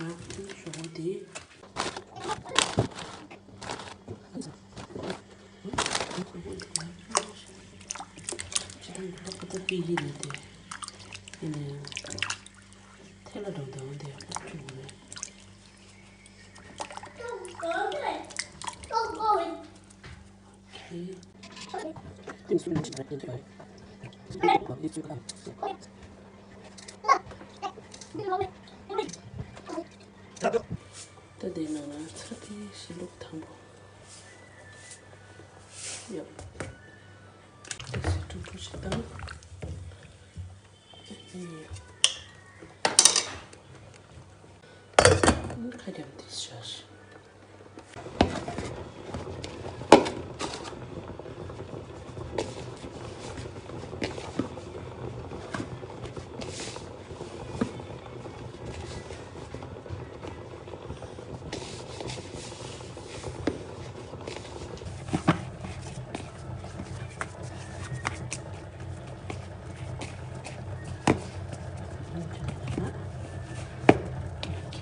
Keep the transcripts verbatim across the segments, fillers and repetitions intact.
ཞོག་ཁོག་དེ། ཅི་ཐང་ཏག་ཏག་པི་ཡི་རེད་དེ། ཡིན་ན་ཡང་། ཐལ་ལ་འགྲོ་དང་དེ་ཡག་པོ་བྱུང་རེད། ད་དེའི་ནང་ལ་ཚྭ་དེ་ཞི་ལུག་དང་པོ་ཡོད། དེ་ཞི་ཀྲུག་ཀྲུག་ཞིག་བཏང་། ཁ་རྒྱབ་དེ་ཞོག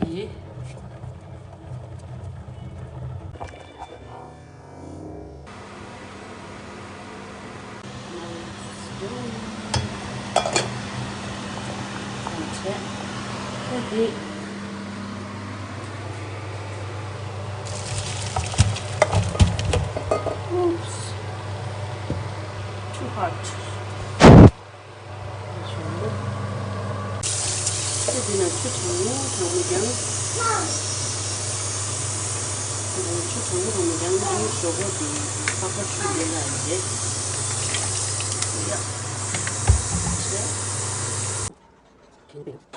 Okay. Now it's done. That's it. That's it. Oops. Too hot. ཚེ་འདི་ན་ཆུ་གྲང་མོ་གྲང་མོ་རྒྱང་། ཆུ་གྲང་མོ་གྲང་མོ་རྒྱང་། ཨ་ནི་ཞོག་ཁོག་དེ་ལྷག་པ་ཆུ་ལས་ལ་ཡིན་ཏེ། ཡ། ཆེ།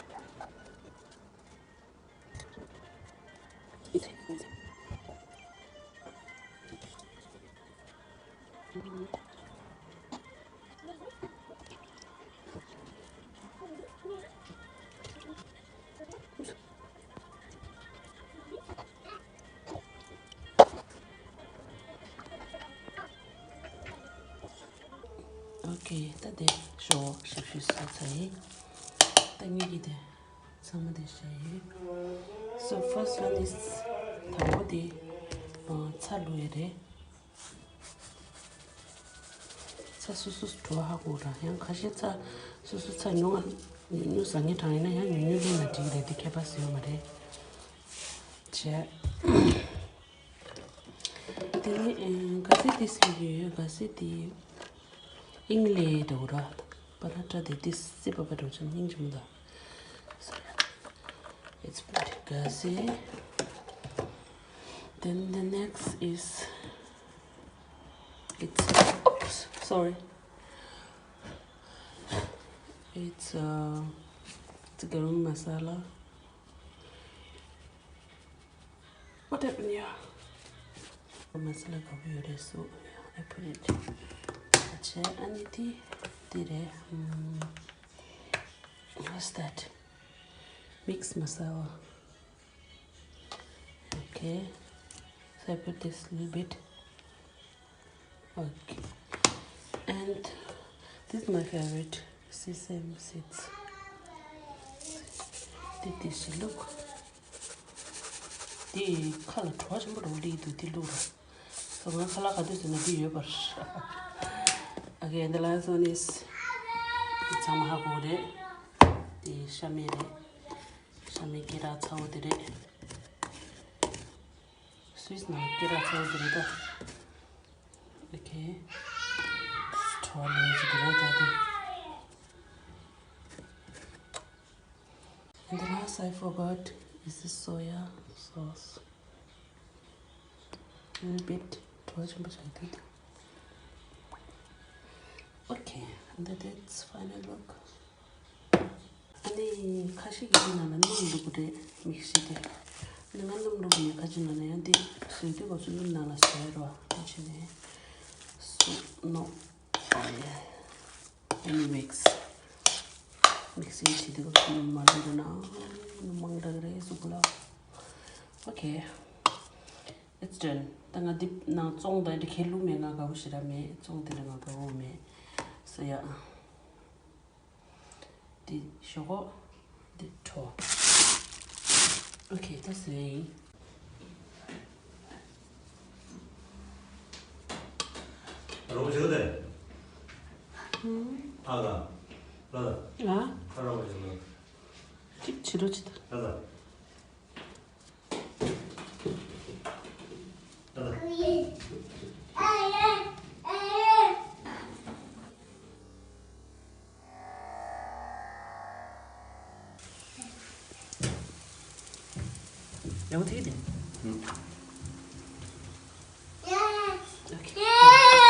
Okay, ད་དེ་ཞོག་ཞིབ་ཞིབ་བཟོས་ཚར་ཡིན། ད་ངེད་ཀྱི་དེ་ཚང་མ་དེ་བྱས་ཡིན། So first one is དང་པོ་དེ་ཚྭ་བླུགས་ཡས་རེད། ཚྭ་སོ་སོ་བྲོ་བ་ཧ་གོ་ར། ཡང་ཁ་ཤས་ཚྭ་སོ་སོ་ཚྭ་ཉུང་ང་ཉུང་ཉུང་ཟ་མཁན་གྲངས་ཡིན་ན་ཡང་ཉུང་ཉུང་བླུགས་ན་འགྲིག་རེད། དེ་ཁྱད་པར་ཟེར་ཡོད་མ་རེད། བྱས། དེ་ནས་ག་ཟེ་དེ་སླེབས་ཡོད། ག་ཟེ་དེ་ཨིང་ལེ་འདྲ་བོ་ར། པ་ར་ཏྲ་དེ་དེ་སི་པ་པ་འདྲ་བོ་ཅན་སྙིང་རྗེ་མོ་ད། It's pretty ག་ཟེ། Then the next is, it's, oops, sorry. It's, uh, it's garam masala. What happened here? Masala kabu yore, so I put it. Acha, aniti dire. Hmm. What's that? Mix masala. Okay. So I put this little bit. Okay. And this is my favorite, sesame seeds. This, this, look. དེ་ཁ་ལ་བྲོ་བ་ཆེན་པོ་རུ་ལི་འདུག་དེ་བླུགས་ར། སོ་ང་ཁ་ལག་ག་དུས་ཟེར་ན་འདི་ཡོད་པར། Okay, the last one is དེ་ཚང་མ་ཧ་གོ་རེད། དེ་ཤ་མེད་རེད། ཤ་མེད་སྐེ་རགས་ཚ་བོ་དེ་རེད། སུད་སི་ནང་སྐེ་རགས་ཚ་བོ་དེ་རེད་ད། Okay. This is too much. And the last I forgot is the soya sauce. A little bit. Okay, and that's final look. ཨ་ནི་ཁ་ཤས་ཀྱི་ནང་ལ་སྣུམ་བླུགས་རེད། མིག་ཤེལ་དེ། ཨ་ནི་ང་སྣུམ་བླུགས་མེད། ཁ་ཅིག་ནང་ལ་ཡང་དེ་བཟོས་དུས་སྐབས་སུ་སྣུམ་ནང་ལ་བཟོས་རོགས་ཨ་ཅེ་ནས་སུ་ནོ། ཨ་ཡ། ཨ་ནི་མིག་སི། མིག་སི་བྱེད་དུས་སྐབས་སུ་སྣུམ་མ་བླུགས་རོགས་གནང་། སྣུམ་མང་དྲགས་རེད་གཟུགས་པོ་ལ། Okay, it's done. ད་ང་འདི་ནང་བཙོང་ད་འདི་ཁས་བླུགས་མེད། ང་དགའ་བོ་ཞེ་དྲག་མེད། བཙོང་དེ་ལ་ང་དགའ་བོ་མེད། So yeah. འདི་ཞོག་ཁོག་འདི་བྲོ། ཨོ་ཁེ། ད་བཟོས་ཡིན། རོགས་བྱེད་དེ། ཨ་ག་ལ་ལ། ང་། ཨ་རོགས་བྱེད་དེ། ཅིག་བྱེད་རོགས་བྱེད་དེ། ལ་ལ། ལ་ལ། ཡག་པོ་ཐིག་དེ། ཨོ་ཁེ།